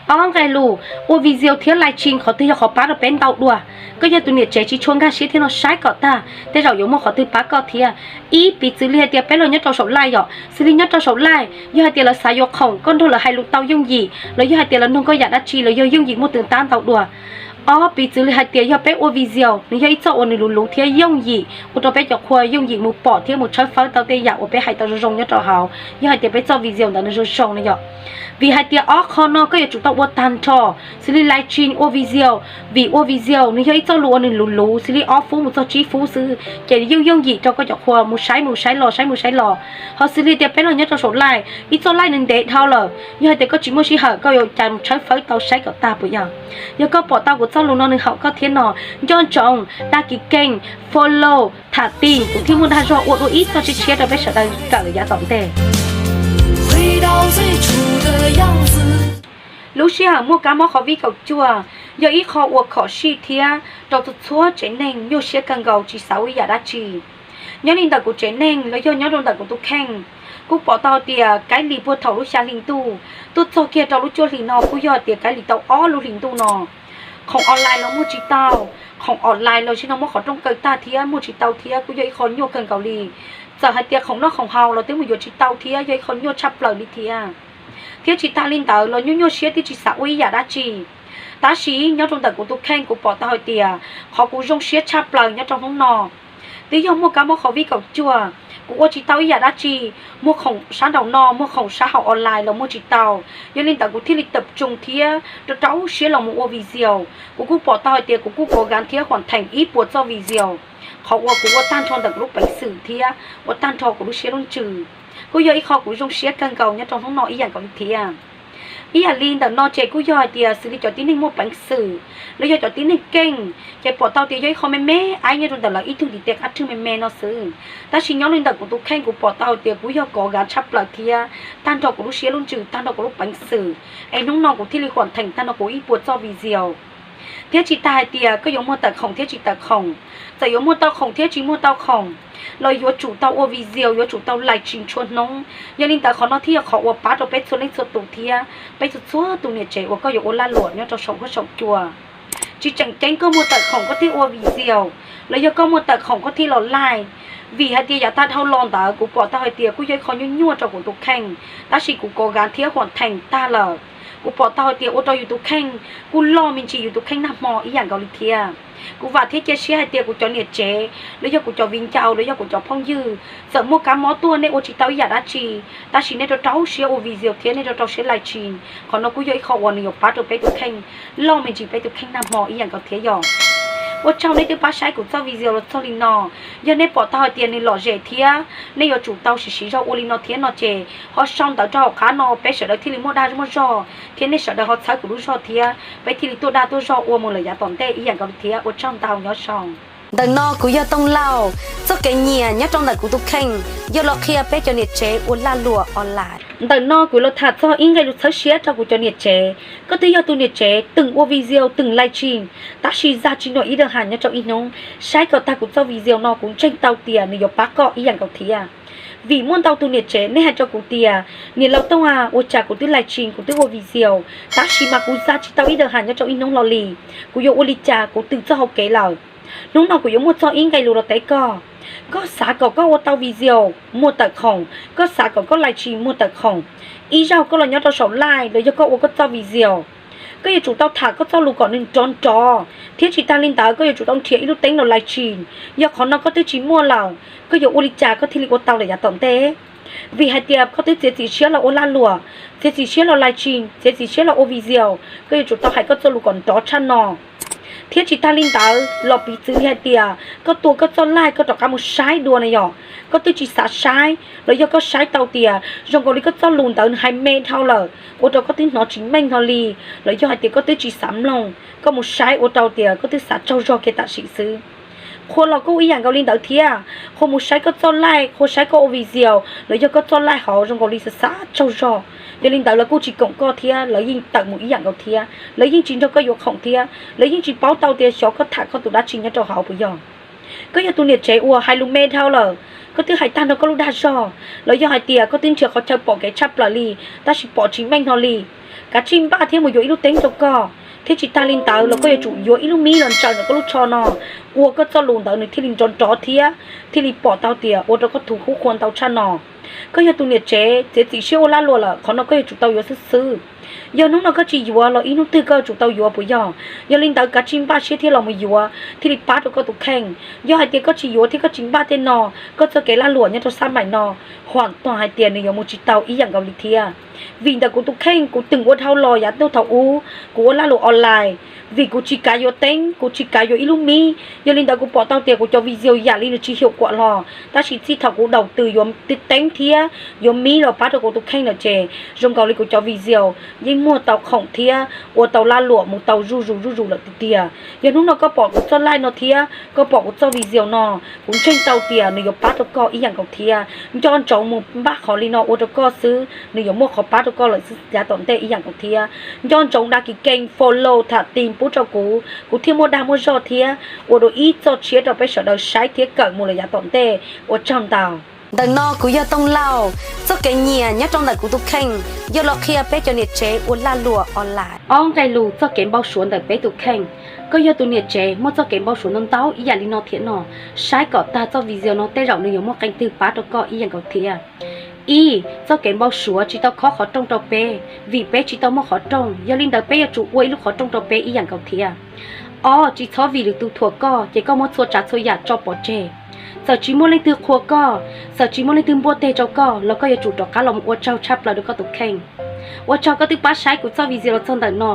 Ob nqe lus, ua video thiab live stream qhov twg yog qhov pab rau peb ntau dua? Koj yog tus niam tsev tsis tshua nkag siab thiab no saib kom tag, tej zaum yuav muaj qhov twg pab koj thiab. Ib, piv txwv li hais tias peb los nyob rau saum live yom, xws li nyob rau saum live yog hais tias lawv xav yuav khoom koj nrog lawv hais lus tau yooj yim, los yog hais tias lawv nug koj yam dab tsi los yog yooj yim muaj tus tab ntau dua. Ob, piv txwv li hais tias yog peb ua video, nws yog ib txoj uas nws luv luv thiab yooj yim ua rau peb cov qhua yooj yim mus pom thiab mus tshawb fawb tau tej yam uas peb hais tau zoo zoo nyob rau hauv, yog hais tias peb txoj video ntawd nws zoo zoo no yom. Vim hais tias ob qho no koj yuav tsum tau ua tag nrho, xws li live stream ua video, vim ua video nws yog ib txoj lus uas nws luv luv xws li ob fub mus txog tsib fub xwb, ces yooj yooj yim rau koj cov qhua mus saib mus saib los saib mus saib los. Ho xws li tias peb los nyob rau saum live, ib txoj live nws ntev dhau lawm, yog hais tias koj tsis muaj sij hawm koj yuav cas mus tshawb fawb tau saib kom tag puas yog? Yog koj pom tau kuv txoj lus no nws haum koj thiab no, nco ntsoov dag kis keej, follow, tham tim, kuv thiaj muaj dag zog ua dua ib txoj tshiab tshiab rau peb sawv daws kawm yav tom ntej. Lub sij hawm muaj kab mob covid kaum cuaj yog ib qho uas khom sij thiab rau txhua txhua tsev neeg nyuaj siab kawg nkaus tsis xav ua ib yam dab tsi. Nyob li ntawm kuv tsev neeg los yog nyob rau ntawm kuv tus kheej, kuj pom tau tias Kaiv Lis puag thaum lub xya hli ntuj tuaj txog kiag rau lub cuaj hli no kuj yog tias Kaiv Lis tau ob lub hli ntuj no, khoom online los muaj tsis tau, khoom online los sis no muab qhov rooj kaw tag thiab muaj tsis tau thiab kuj yog ib qho nyuaj kawg nkaus li. Txawm hais tias khoom noj khoom haus los twb mus yuav tsis tau thiab yog ib qho nyuaj tshaj plaws li thiab. Thiab tsis tas li ntawd los nyuaj nyuaj siab thiab tsis xav ua ib yam dab tsi. Tab sis nyob rau ntawm kuv tus kheej kuv pom tau hais tias qhov kuv zoo siab tshaj plaws nyob rau hnub no twb yog muaj kab mob covid kaum cuaj, kuv ua tsis tau ib yam dab tsi, muaj khoom sab nraum no muaj khoom sab hauv online los muaj tsis tau. Yog li ntawd kuv thiaj li tawm tsoos thiab rau rau siab los mus ua video. Kuv kuj pom tau hais tias kuv kuj kov gav thiab huam theem ib puas txoj video, qhov uas kuv ua tag nrho ntawm kuv lub peev xwm thiab ua tag nrho kuv lub siab lub ntsws, kuj yog ib qho kuv zoo siab kawg nkaus nyob rau hnub no ib yam nkaus li thiab. Ib yam li ntawm no ces kuj yog hais tias xws li cov tib neeg muaj peev xwm los yog cov tib neeg keej ces pom tau tias yog ib qho me me aib nyob rau ntawm lawv ib tug ntiv tes qab rwg me me no xwb. Tab sis nyob li ntawm kuv tus kheej kuv pom tau hais tias kuv yog kov gav tshaj plaws thiab tag nrho kuv lub siab lub ntsws tag nrho kuv lub peev xwm, es hnub no kuv thiaj li huam theem tag nrho kuv ib puas txoj video. Thiab tsis tas hais tias koj yuav muag tawm khoom thiab tsis tawm khoom, txawm yuav muag tau khoom thiab tsis muag tau khoom, los yuav tsum tau ua video yuav tsum tau live stream tshua hnub. Yog li ntawd qhov no thiaj yog qhov uas pab rau peb txhua leej txhua tus thiab peb txhua txhua tus niam tsev uas koj yuav ua lag luam nyob rau saum huab saum cua. Tsis tseem ceeb koj muag tawm khoom koj thiaj ua video, los yog koj muag tawm khoom koj thiaj los live. Vim hais tias yav tag dhau los ntawd kuv pom tau hais tias kuj yog ib qho nyuaj nyuaj rau kuv tus kheej, tab sis kuv kov gav thiab huam theem tag lawm. Kuv pom tau hais tias ua rau yus tus kheej kuj loj me ntsis yus tus kheej nag hmo ib yam nkaus li thiab. Kuv vam thiab cia siab hais tias kuv cov niam tsev los yog kuv cov viv ncaus los yog kuv cov phooj ywg, txawm muaj kab mob tuaj nej ua tsis tau ib yam dab tsi, tab sis nej rau rau siab ua video thiab nej rau rau siab live stream, qhov no kuj yog ib qho uas nws yuav pab rau peb tus kheej loj me ntsis peb tus kheej nag hmo ib yam nkaus thiab yog. Ua tsaug nej twb pab saib kuv txoj video los txog li no. Yog nej pom tau hais tias nws lom zem thiab nej yuav tsum tau siv siv zog ua li no thiab no ces ho sau ntawv rau hauv qab no peb sawv daws thiaj li muaj dag muaj zog thiab nej sawv daws ho txhawb kuv lub zog thiab peb thiaj li tuaj dag tuaj zog ua mus lawm yav tom ntej ib yam nkaus li thiab. Ua tsaug ntau, nyob zoo. Ntawm no kuv yog Tooj Lauj, txoj kev nyiam nyob rau ntawm kuv tus kheej yog los qhia peb cov niam tsev ua lag luam online. Ntawm no kuv los tham txog ib nqe lus txhawb siab rau kuv cov niam tsev. Koj twb yog tus niam tsev twb ua video twb live stream, tab sis zaj tsis noj ib dag has nyob rau ib hnub. Saib kom tag kuv txoj video no kuv ntseeg tau tias nws yuav pab koj ib yam nkaus thiab. Vim muaj ntau tus niam tsev nej hais rau kuv tias, niam laus Tooj a, ua cas kuv twb live stream kuv twb ua video, tab sis mas kuv zaj tsis tau ib dag has nyob rau ib hnub hlo li. Kuv yuav ua li cas kuv twb txoj hau kev lawm. Hnub no kuv yuav muaj txog ib nqe lus los teb koj. Koj xav kom koj ua tau video muaj tawm khoom, koj xav kom koj live stream muaj tawm khoom, ib zaug koj los nyob rau saum live los yog koj ua koj txoj video, koj yuav tsum tau tham koj txoj lus kom nws nrov nrov, thiab tsis tas li ntawd koj yuav tsum tau nrhiav ib lub teeb los live stream. Yog qhov no koj twb tsis muaj lawm, koj yuav ua li cas koj thiaj li ua tau lawm yav tom ntej? Vim hais tias koj twb txiav txim siab los ua lag luam, txiav txim siab los live stream, txiav txim siab los ua video, koj yuav tsum tau hais koj txoj lus kom nrov tshaj no. Thiab tsis tas li ntawd los piv txwv li hais tias koj tua koj txoj live koj rov qab mus saib dua na yom, koj twb tsis xav saib los yog koj saib tau tias zoo nkaus li koj txoj lus ntawd nws hais me dhau lawm ua rau koj twb hnov tsis meej hlo li, los yog hais tias koj twb tsis xav mloog, koj mus saib ua rau tias koj twb xav tsaug zog kiag tam sim xwb. Qhua los kuj ib yam nkaus li ntawd thiab, qhua mus saib koj txoj live, qhua saib koj ua video los yog koj txoj live hauv zoo nkaus li xav xav tsaug zog, yog li ntawd lawv kuj tsis koom koj thiab lawv yeej tawm mus ib yam nkaus thiab, lawv yeej tsis nrog koj yuav khoom thiab lawv yeej tsis paub tau tias xyov koj tham koj tus dab tsi nyob rau hauv puas yog. Koj yog tus niam tsev uas hais lus me dhau lawm, koj twb hais tag nrho koj lub dag zog, los yog hais tias koj twb nrhiav qhov chaw pom kev tshaj plaws li, tab sis pom tsis meej hlo li. kav tsij npaj thiab mus yuav ib lub teeb rau koj, thiab tsis tag li ntawd los koj yuav tsum yuav ib lub mib los ntsaws ntawm koj lub tsho no, ua koj txoj lus ntawd nws thiaj li nrov nrov thiab thiaj li pom tau tias ua rau koj tus khuv qhua ntau tshaj no. Koj yog tus niam tsev txiav txim siab ua lag luam lawm, qhov no koj yuav tsum tau yuav xwb xwb. Yog hnub no koj tsis yuav los ib hnub twg koj yuav tsum tau yuav puas yog? Yog li ntawd kav tsij npaj siab thiab los mus yuav thiaj li pab rau koj tus kheej. Yog hais tias koj tsis yuav thiab koj tsis npaj tej no, koj txoj kev lag luam nyob rau xab maim no, huam tuag hais tias nws yuav mus tsis tau ib yam nkaus li thiab. Vim ntawm kuv tus kheej kuv twb ua dhau los yav thaum ub, kuv ua lag luam online, vim kuv tsis kav yuav teeb, kuv tsis kav yuav ib lub mib, yog li ntawd kuv pom tau tias kuv cov video yam li nws tsis hiaum kuam los, tab sis txij thaum kuv daus tws yuav teeb thiab yuav mib los pab rau kuv tus kheej lawm ces zoo nkaus li kuv cov video yeej muaj tau khoom thiab ua tau lag luam mus tau zuj zus zuj zus lawm tiag tiag. Yog hnub no koj pom kuv txoj live no thiab koj pom kuv txoj video no, kuv ntseeg tau tias nws yuav pab rau koj ib yam nkaus thiab. Nco ntsoov mus npaj qhov li no ua rau koj xwb, nws yuav muaj qhov pab rau koj lawm xwb yav tom ntej ib yam nkaus thiab. Nco ntsoov đăng ký kênh, follow, tham tin pub rau kuv, kuv thiaj muaj dag muaj zog thiab ua dua ib txoj tshiab rau peb sawv daws saib thiab kawm mus lawm yav tom ntej. Ua tsaug ntau. Ntawm no kuv yog Tooj Lauj, txoj kev nyiam nyob rau ntawm kuv tus kheej yog los qhia peb cov niam tsev ua lag luam online. Ob nqe lus txoj kev npau suav ntawm peb tus kheej. Koj yog tus niam tsev muaj txoj kev npau suav ntau ntau ib yam li no thiab no, saib kom tag txoj video no tej zaum nws yuav muaj qee twg pab rau koj ib yam nkaus thiab. Ib, txoj kev npau suav tsis tau khob qhov rooj rau peb, vim peb tsis tau muaj qhov rooj, yog li ntawd peb yuav tsum ua ib lub qhov rooj rau peb ib yam nkaus thiab. Ob, tsis txhob vim lwm tus thuam koj ces koj muab txhua tsav txhua yam tso pov tseg. Txawm tsis muaj leej twg qhuas koj, txawm tsis muaj leej twg npuaj teg rau koj los koj yuav tsum rov qab los mus ua tsaug tshaj plaws rau koj tus kheej. Ua tsaug koj twb pab saib kuv txoj video los txog ntawm no.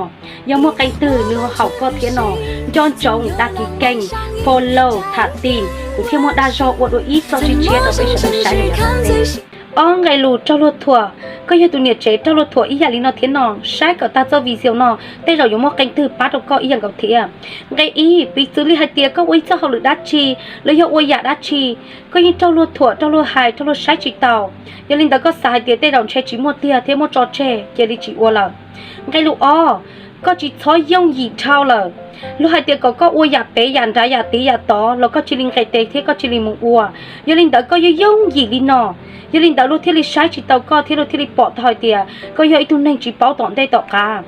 Yog muaj qee twg nws ho haum koj thiab no, nco ntsoov đăng ký kênh, follow, tham tin, kuv thiaj muaj dag zog ua dua ib txoj tshiab rau peb sawv daws saib lawm yav tom ntej. Ob nqe lus raug luag thuam. Koj yog tus niam tsev raug luag thuam ib yam li no thiab no, saib kom tag txoj video no, tej zaum yuav muaj qee twg pab rau koj ib yam nkaus thiab. Nqe ib, piv txwv li hais tias koj ua ib txoj hauj lwm dab tsi los yog ua yam dab tsi, koj yeej raug luag thuam, raug luag hais, raug luag saib tsis taus, yog li ntawd koj xav hais tias tej zaum ntshe tsis muaj tiag thiab muab tso tseg cia li tsis ua lawm. Nqe lus ob, koj tsis txhob yooj yim dhau lawm. Luag hais tias kom koj ua yam pem yam nrad yam tid yam tod los koj cia li nqes tes thiab koj cia li mus ua, yog li ntawd koj yeej yooj yim li no, yog li ntawd luag thiaj li saib tsis taus koj thiab luag thiaj li pom tau hais tias koj yog ib tug neeg tsis paub tom ntej tom qab.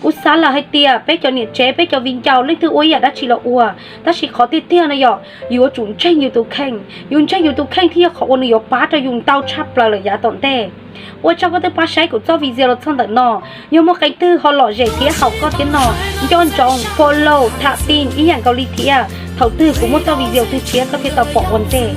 Kuv xav lawm hais tias peb cov niam tsev peb cov viv ncaus leej twg ua ib yam dab tsi los ua, tab sis qhov tiag tiag no yog yus yuav tsum ntseeg yus tus kheej, yus ntseeg yus tus kheej thiaj yog qhov uas nws yuav pab rau yus ntau tshaj plaws lawm yav tom ntej. Ua tsaug koj twb pab saib kuv txoj video los txog ntawm no. Yog muaj qee twg ho lom zem thiab haum koj thiab no, nco ntsoov follow, tham tin ib yam nkaus li thiab, thaum twg kuv muaj txoj video twg tshiab koj thiaj tau pom ua ntej.